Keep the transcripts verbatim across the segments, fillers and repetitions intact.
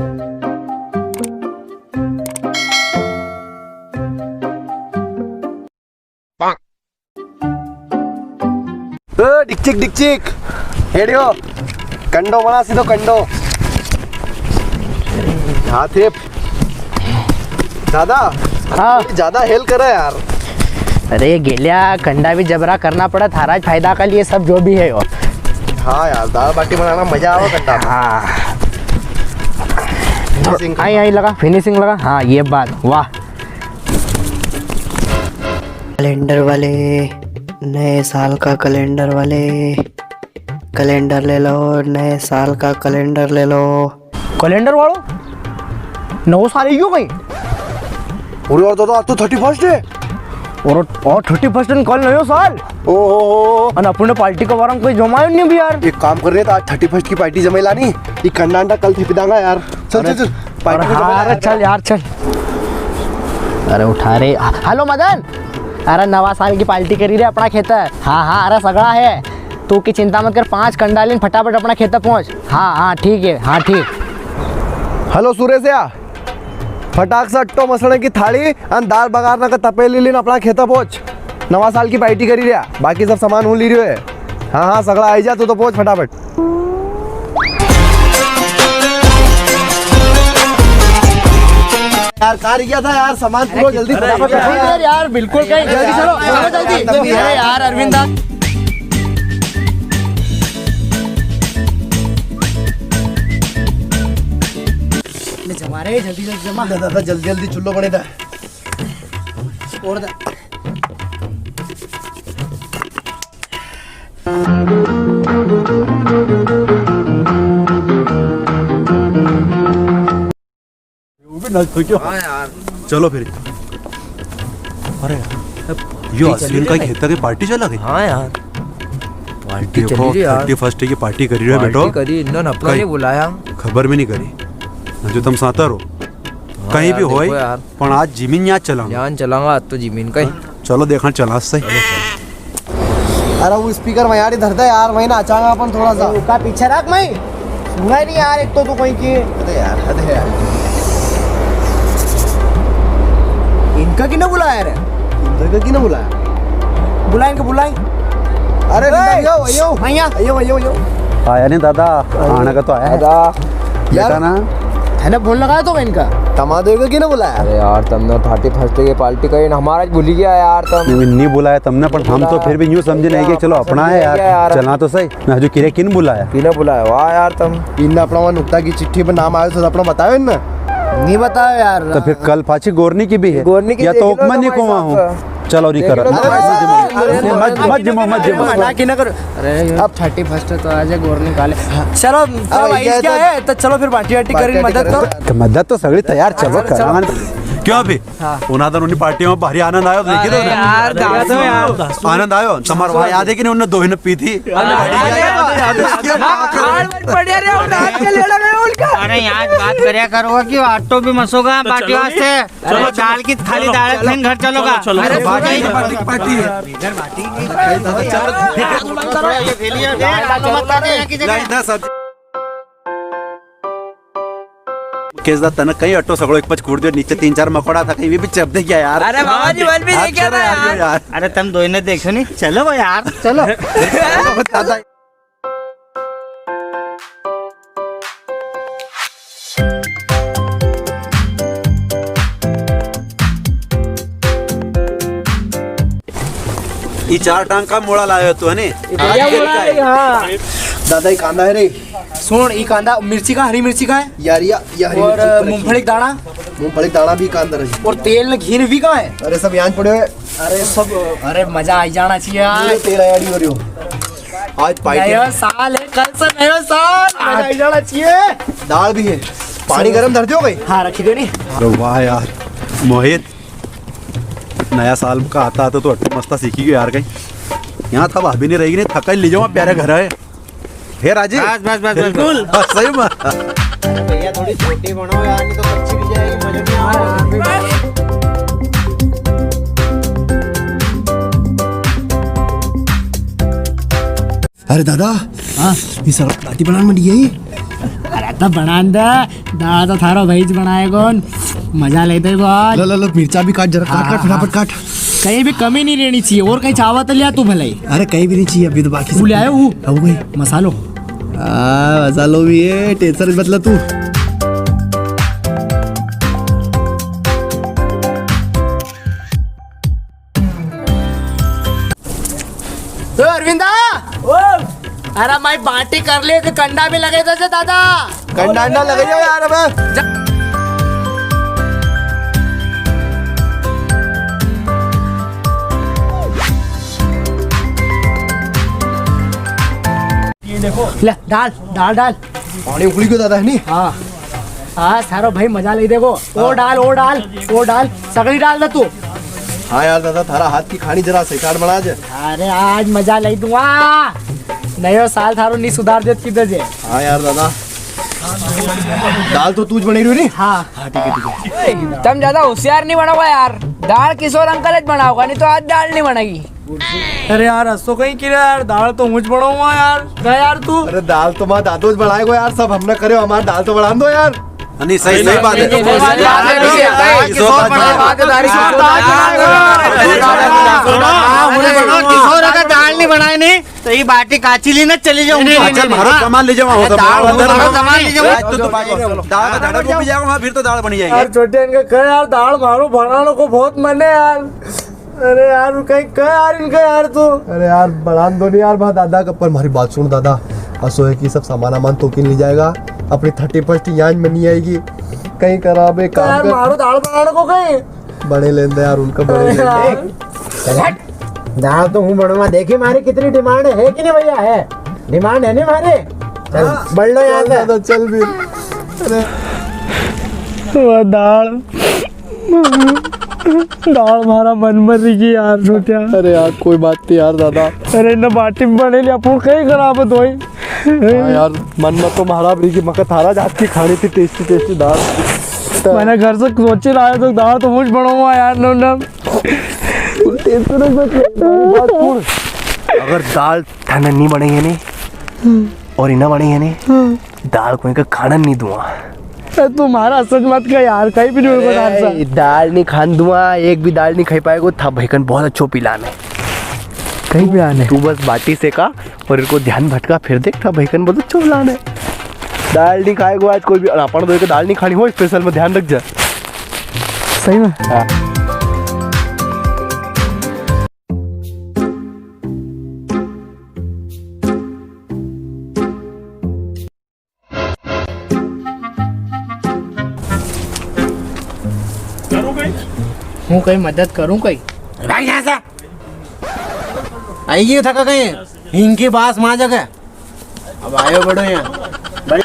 ओ, डिकचिक, डिकचिक। हेड़ियो, कंडो बना सीधो कंडो। हाँ थे। दादा, हाँ। ज्यादा हेल करे यार। अरे गेल्या, कंडा भी जबरा करना पड़ा, थारा फायदा का लिए सब जो भी है वो। हाँ यार, दाल बाटी बनाना मजा आवा कंडा में। हाँ। Finishing आई, आई लगा, finishing लगा। हाँ, ये बात, वाह। कैलेंडर वाले, नए साल का कैलेंडर वाले, कैलेंडर ले लो, नए साल का कैलेंडर ले लो। कैलेंडर वालो, नवो साल ही गयो कई? अरे यार दादा, आज तो थर्टी फर्स्ट है। और, और थर्टी फर्स्ट है, कल नयो साल। ओ हो हो। अन अपन ने पार्टी के बारे में कोई जमायो नी भी यार। एक काम कर रहे, तो आज थर्टी फर्स्ट की पार्टी जमाई लानी, ये कंडा अंडा कल थेपी दांगा यार। चल, अरे, चल, चल, पार्टी अरे को हाँ, जमाई अरे लांगा। चल यार, चल। अरे उठा रे। हेलो मदन, अरे नवा साल की पार्टी करी रे अपना खेतर। हाँ, हाँ, अरे सगळा है। तू की चिंता मत कर, पांच कंडा लेन फटाफट अपना खेतर पहुंच। हाँ, हाँ, ठीक है, हाँ, ठीक। हेलो सुरेशया, फटाक से अट्टो मसळने की थाळी अन दाल बगारना का तपेली लेन अपना खेतर पहुंच। नवा साल की पार्टी करी रिया, बाकी सब सामान हूँ ली रियो है। हाँ, हाँ, सगळा आई जा, तू तो पहुंच फटाफट। यार, कार गया था यार, सामान पूरा जल्दी फटाफट अरे यार, यार, बिल्कुल कहीं जल्दी चलो, चलो जल्दी। अरे यार, अरविंद दा। ले जमा रे, जल्दी, जल्दी जमा। दादा, दादा, जल्दी, जल्दी चूल्हो बने दा। और दा। वो भी नष्ट हो गया। हाँ यार। चलो फिर। अरे यार, यो अश्विन का खेता के पार्टी चला गई। हाँ यार, पार्टी चली रही यार। थर्टी फर्स्ट की पार्टी करी रहे बेटो। पार्टी करी, इन्होंने अपना कहीं नहीं बुलाया। खबर भी नहीं करी। जो तुम साता रहो, हाँ कहीं यार, भी होए, देखो यार। पण आज जिमिन यां चलांगा। यां चलांगा, आज तो जिमिन का ही। चलो देखा चला सही। अरे वो स्पीकर वहीं आड़ी धर दे यार, वहीं नाचांगा अपन थोड़ा सा। ए, उका पीछे रख, मैं सुना ही नहीं यार, एक तो तू कोई की। अरे यार, अरे यार। इनका किने बुलाया रे? इनका किने बुलाया? बुला इनको, बुला। अरे ए, यो, यो। आया। यो, यो, यो। आया नहीं दादा, आने का तो आया है। दादा। बेटा यार, ना। है ना, फोन लगाया तो इनका। तमा देगा कि ना बुलाया? अरे यार, तुमने थर्टी फर्स्ट की पार्टी करी ना, हमारा भूल गया यार तुम। नहीं, नहीं बुलाया तुमने, पर हम तो बुलाया। फिर भी यूं समझे नहीं कि चलो अपना है यार, यार। चला तो सही। मैं जो किरे किन बुलाया? किने बुलाया? वाह यार तुम। इनने अपना वहाँ नुक्ता की चिट्ठी पे नाम आयो तो अपना बतायो ना। नहीं बतायो यार। तो फिर कल पाछी गोरनी की भी है। गोरनी की या तो देख लो हुक्म नहीं तुम्हारे कुआ हिसाब हूँ। से। चलो, नहीं करो। अरे, अरे, मत, मत जिमो, मत जिमो। मना की ना करो। अरे, अब थर्टी फर्स्ट है तो आज गोर निकाले। चलो, चलो अब भाई, क्या क्या तो है? तो चलो फिर पार्टी वार्टी पार्टी करीन, वार्टी मदद करो। तो। तो मदद तो सगळी तैयार, चलो, चलो, चलो। करांगा। क्यों अभी? हाँ। उना दिन उन्हीं पार्टियों में भारी आनंद आयो, देखी तो अरे ना? यार, दासो यार। आनंद आयो। तुम्हारा भाई याद है कि नहीं, उनने दो ही ने पी थी? अरे, अरे, अरे, अरे, अरे, अरे, बढ़िया रे, वो रात के लेड़ा गए उनका। अरे, यहाँ बात करया करो कि आटो भी मसोगा, तो बाकी चलो वास्ते। चलो, अरे, चलो। दाल की थाली चलो, दाल चलो। खाइन घर चलोगा। चलो, चलो। अरे, पार्टी, सुनो। Party, party. इधर बाटी। ये थैली है, ये डालो मत करने यहाँ की जगह। लाइन था सब। केस दा तने कहीं अट्टो सगळो एक पच कूड़ दियो, नीचे तीन चार मकोड़ा था, कहीं भी चप दे गया यार। अरे बाबा जी, बल भी हाथ नहीं क्या था छोड़ा यार, यार? यार। अरे तुम दो इन्हें देखो नहीं, चलो वो यार, चलो। दादा। ई चार टांग का मोड़ा लायो तू, है ने? ये बढ़िया आज मोड़ा है, हाँ। दादा, ये कांदा है रे। सुन, ई कांदा, मिर्ची का, हरी मिर्ची का है? यार, या, या हरी और मिर्ची ऊपर मूंगफली रखी। दाना? मूंगफली दाना भी कांदा रही। और तेल ने घी ने भी कहाँ है? अरे, सब यहाँ पड़े हुए। अरे, सब, अरे, मजा आई जाना चाहिए यार। पूरे तेल आया नहीं हो रही हो। आज पार्टी। नया साल है, कल से नया साल। मजा आई जाना चाहिए। दाल भी है। पानी गरम धर दियो कहीं। हाँ, रखी दे नी। अरे वाह यार, मोहित, नया साल का आता आता तो अट्टू मस्ता सीखी गयो यार कहीं। यहाँ था भाभी नहीं रहेगी, नहीं थका ही ले जाऊँ प्यारे घर आए। हे राजी। बस, बस, बस, बस, बिल्कुल। बस। हाँ, सही में। भैया थोड़ी छोटी बनाओ यार, नहीं तो कच्ची भी जाएगी, मजा नहीं आएगा। अरे दादा, हाँ? ये सब बाटी बनाने में है। अरे तब बना दे, दाल तो थारो भाई ज बनाएगो। मजा लेते हैं आज। लो, लो, लो, मिर्चा भी काट जरा, काट, हाँ, काट, हाँ, फटाफट हाँ। काट। कहीं भी कमी नहीं रहनी चाहिए। और कहीं चावा तो लिया तू भले ही। अरे, कहीं भी नहीं चाहिए, अभी तो बाकी सब वो ले आयो, वो। अब वही। मसालो। हाँ, मसालो भी है, tension मत ले तू। ओ अरविंदा! ओ! अरे माई बाटी कर ले, तो कंडा भी लगे दे दादा। कंडा अंडा लगे यार अब। जा- ये देखो। ले, डाल, डाल, डाल। पानी उकली गयो दादा, है नी? हाँ। हाँ, सारो भाई मजा ले देखो। ओ हाँ। डाल, ओ डाल, ओ डाल। सगली डाल दे तू। हाँ यार दादा, थारा हाथ की खानी जरा सही काट बना जे। अरे आज मजा ले दूंगा। नयो साल थारो नी सुधार देत की दे जे। हाँ यार दादा। दाल तो तू ज बनी रही नी? हाँ। हाँ, ठीक है, ठीक है। तम ज्यादा होशियार नी बनावा यार। दाल किशोर अंकल ज बनाओगा, नी तो आज दाल नी बनेगी। अरे यार, असो कहीं किरा यार, दाल तो मुझ बनाऊंगा यार। क्या यार तू? अरे दाल तो मां दादो ज बनाएगो यार, सब हमने करे, हमारे दाल तो बना दो यार। नहीं, सही, सही बात है। नहीं, नहीं, नहीं, नहीं, नहीं, नहीं, नहीं, नहीं, किशोर बनाएगा। किशोर बनाएगा। हाँ, उन्हें बनाओ, किशोर अगर दाल नहीं बनाए नहीं, तो ये बाटी काची ली ना चली जाऊंगी। नहीं, नहीं, अच्छा, नहीं, मारो हाँ। सामान ले जाओ, अरे, सामान दाल, अंदर मारो रखो। सामान ले जाओ। आज तो, तो बाटी, दाल का झाड़ा को भी जाओ, वहाँ फिर तो दाल बनी जाएगी। यार, छोटे इनके कह यार, दाल मारो बनाने को बहुत मन है यार। अरे यार, कहीं कह यार इनका यार तू। अरे यार, बना दो नहीं यार, बात दादा का, पर हमारी बात सुन दादा, असो है कि सब सामान वामान तो किन ले जाएगा, अपनी thirty first यां मनी आएगी, कहीं करा बे काम यार, कर। मारो दाल बनाने को कहीं। बने लेंदे यार, उनका बने अरे लेंदे। यार। चल हट। दाल तो हूँ बनवा, देखी मारी कितनी demand है कि नहीं भैया, है? Demand है नहीं मारी? चल, हाँ। बढ़ लो यहाँ चल से। दादा, चल भी। अरे। वो दाल, दाल मारा मन मर रही है यार, छोटिया। अरे यार, कोई बात नहीं यार दादा। अरे, इन्हें बाटी में बने लिया, अपन कहीं खराब है दोई। हाँ यार, मन में तो मारा भी की मका थारा जात की खानी थी tasty tasty दाल। मैंने घर से सोची लाया तो दाल तो मुझ बनाऊंगा यार, नम नम। अगर दाल थाने नहीं बनी है नी, और इना बनी है नी, दाल कोई का खाना नहीं दूंगा। ए, तू मारा सच मत कह यार, कहीं भी नहीं होगा दाल सा। ए, दाल नहीं खान दूंगा, एक भी दाल नहीं खाई पाएगो। था भाई कन बहुत अच्छो पिलान है। कहीं भी आने। तू बस बाटी से का और इनको ध्यान भटका, फिर देख था भाई कन बहुत अच्छो पिलान है। दाल नहीं खाएगो आज कोई भी, और अपन दो एक दाल नहीं खानी हो, special में ध्यान रख जा। सही में? हाँ। हूँ कई मदद करूँ कई? भाग यहाँ से। आई गयो थका कहीं, इनकी बास माँ जगह। अब आयो बड़ो यहाँ। बड़े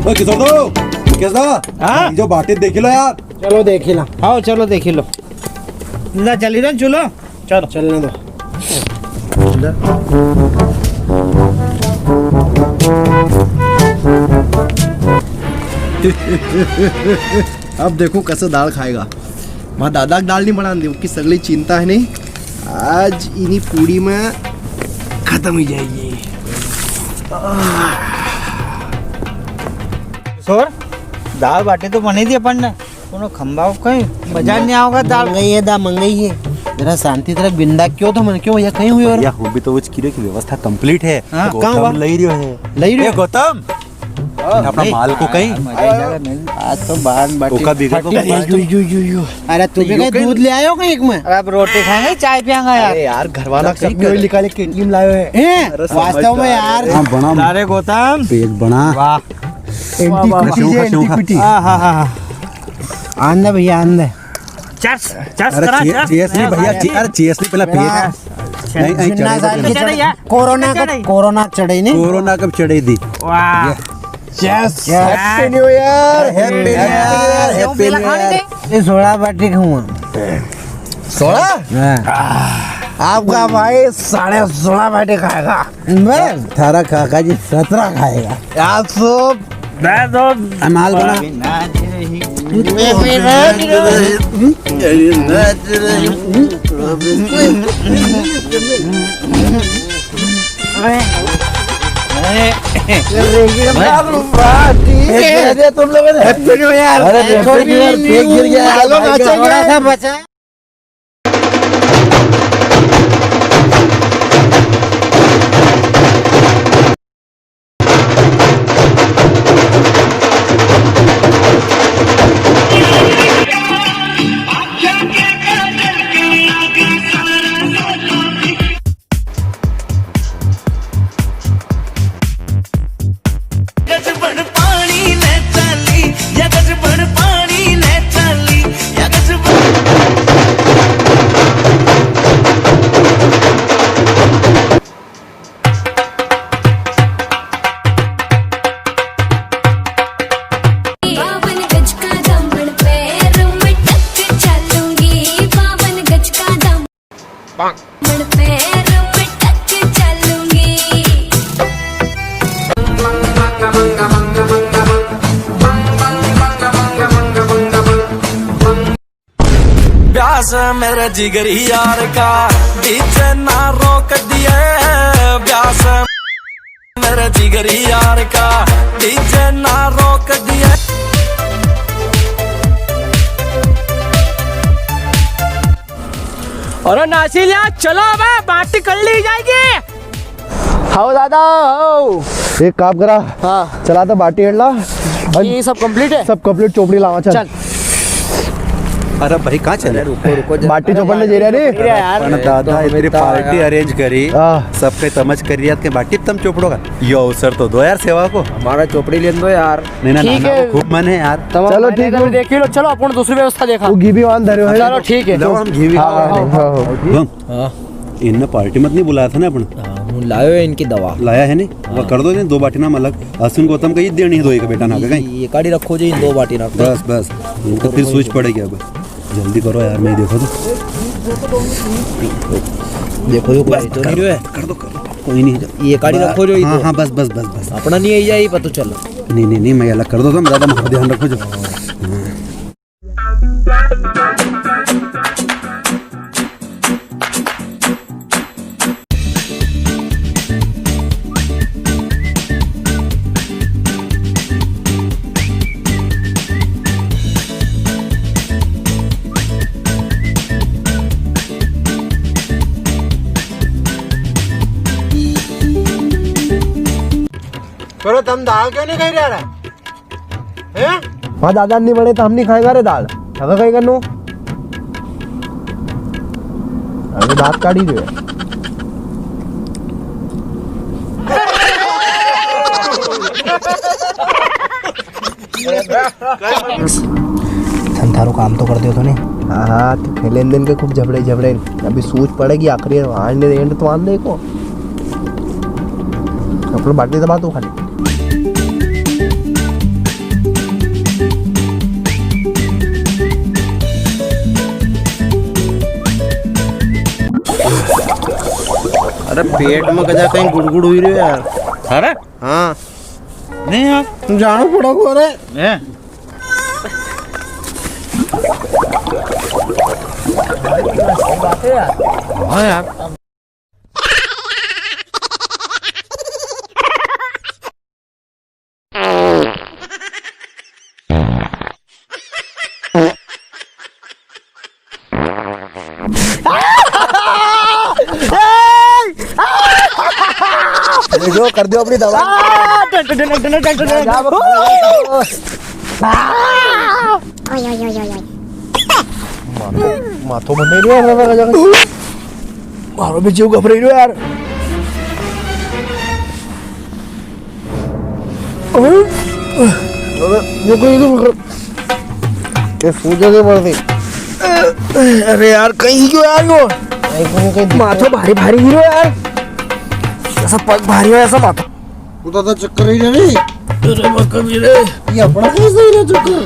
ओ किशोर दो, कैसा? हाँ? जो बाटी देखी लो यार। चलो देखी ला। हाँ, चलो देखी लो। ला चली दो, चलो। चलो। चलने दो। अब देखो कैसे दाल खाएगा। मां दादा की दाल नहीं बनान दी, उनकी सगली चिंता है नहीं, आज इनी पूड़ी में खत्म हो जाएगी। किशोर, दाल बाटी तो बनी दी अपन ने, कोनो खंबा को कहीं मजा नहीं आओगा दाल। मंगाई है दा, मंगाई है। जरा शांति तरह बिंदा क्यों तो मन क्यों भैया कहीं हुई और या हूँ भी तो वो किरे की व्यवस्था complete है। हाँ। तो कहाँ गौतम हुआ? लई रियो है। लई रियो ए है? गौतम, हाँ, अपना नहीं। माल को कहीं? मजा ही आ जाएगा, नहीं। आज तो बाहर बैठे ओका बिगड़ को फटी। यो, यो, यो, यो। अरे, तू भी यो कहीं कहीं दूध ले आयो कहीं एक में? अरे, अब रोटी खाएंगे, चाय पियांगा यार। अरे यार, घर वाला तो कहीं कभी कर। निकाले, केटीएम लायो है। हैं? अरे, समझदार वास्तव में यार। है। हाँ, बना। अरे, गौतम। पेट बना। वाह। वाह, वाह, वाह। एंटीक्विटी, हाँ, हाँ, हाँ, हाँ। आन दे भैया, आन दे। Cheers, cheers अरे करा, चे-, cheers। Cheers नहीं भैया, चे-, अरे cheers नहीं, पहला पिए। अच्छा। नहीं, नहीं, जिन्ना चढ़े साल तो की चढ़े। चढ़े यार। कोरोना का, चढ़े। कोरोना कब चढ़े दी? वाह। ये। Cheers। Cheers। Happy New Year। Happy New Year, Happy New Year। ये सोलह बाटी खाऊंगा। सोलह? हाँ। आपका भाई साढ़े सोलह बाटी खाएगा। मैं? थारा काका जी सतरा खाएगा। यार सो मैं तो माल बना। तुम लोगों ने Happy New Year। अरे Happy New Year, पेट गिर गया। चलो नाचो। थोड़ा सा बचा। ब्यास मेरे जिगरी यार का डीजे ना रोक दिए, ब्यास मेरे जिगरी यार का डीजे ना रोक दिए। अरे नासिलिया, चलो अबे, बाटी कर ली जाएगी। हाओ दादा, हाओ। एक काम करा। हाँ। चला तो बाटी हेड़ला। ये सब complete है? सब complete, चोपड़ी लावा, चल। चल। अरे भाई, कहाँ चले? रुको, रुको, जरा। बाटी चोपड़ने जा रहे रे। अरे यार, पण दादा, तो इतनी party arrange करी, हाँ। सबके तमज करी, यार के बाटी तम चोपड़ोगा? यो अवसर तो दो यार सेवा को। हमारा चोपड़ी लेने दो यार। नहीं ना, ठीक है। खूब मन है यार। चलो, ठीक है। देख लो, चलो, अपन दूसरी व्यवस्था देखा। वो घी भी वां धरे है। चलो, ठीक है। लो, हम घी भी हाँ, हाँ, हाँ, हाँ। हाँ। इनने party मत नहीं बुलाया था ना अपन? हाँ, हूँ लायो है इनकी दवा। लाया है नी? हाँ। वो कर दो ने, दो बाटी ना अलग। अश्विन गौतम का ही देनी है, दो एक बेटा ना ये, कहीं। ये काढ़ी रखो जो इन दो बाटी ना। Bus, bus. इनको फिर सूझ पड़ेगी अब। जल्दी करो यार, मैं देखो तो। देखो यो कोई तो नहीं है। कर दो, कर दो। कोई नहीं। ये काढ़ी रखो जो ये हाँ, दो। हाँ, बस, बस, बस, बस। अपना नहीं है, यही पता चलो। नहीं, नहीं, नहीं, मैं अलग कर दो, तुम ज्यादा मत ध्यान रखो जो। हाँ। करो, तम दाल क्यों नहीं खाई रहा? हैं? हाँ दादा, नी बने तो हम नी खाएगा रे दाल। हमें कहीं करनो। अरे दांत काढ़ी दे। थन थारो काम तो कर दियो तो नी? हाँ, हाँ, तो खेले दिन के खूब झबड़े, झबड़े। अभी सूझ पड़ेगी आखिरी, आने end तो आने देखो। अपने बाटी दबा तू खाली। अरे पेट में कजा कहीं गुड़गुड़ हुई रही है यार। अरे? हाँ। नहीं यार। जानो पड़ा को रे। हैं? हाँ यार। ये जो कर दियो अपनी दवा। ओए, ओए, ओए, ओए। माथो, माथो बंदे नहीं है, मारो भी जीव घबराई रह्यो यार। अबे, यो कोई नहीं पकड़। ये सूजन के पड़ गई। अरे यार, कहीं क्यों यार यो? माथो भारी भारी हीरो यार। ऐसा पग भारी हो, ऐसा माथो। वो तो चक्कर ही नहीं। अरे बकरी रे। ये अपना कैसे ही चक्कर?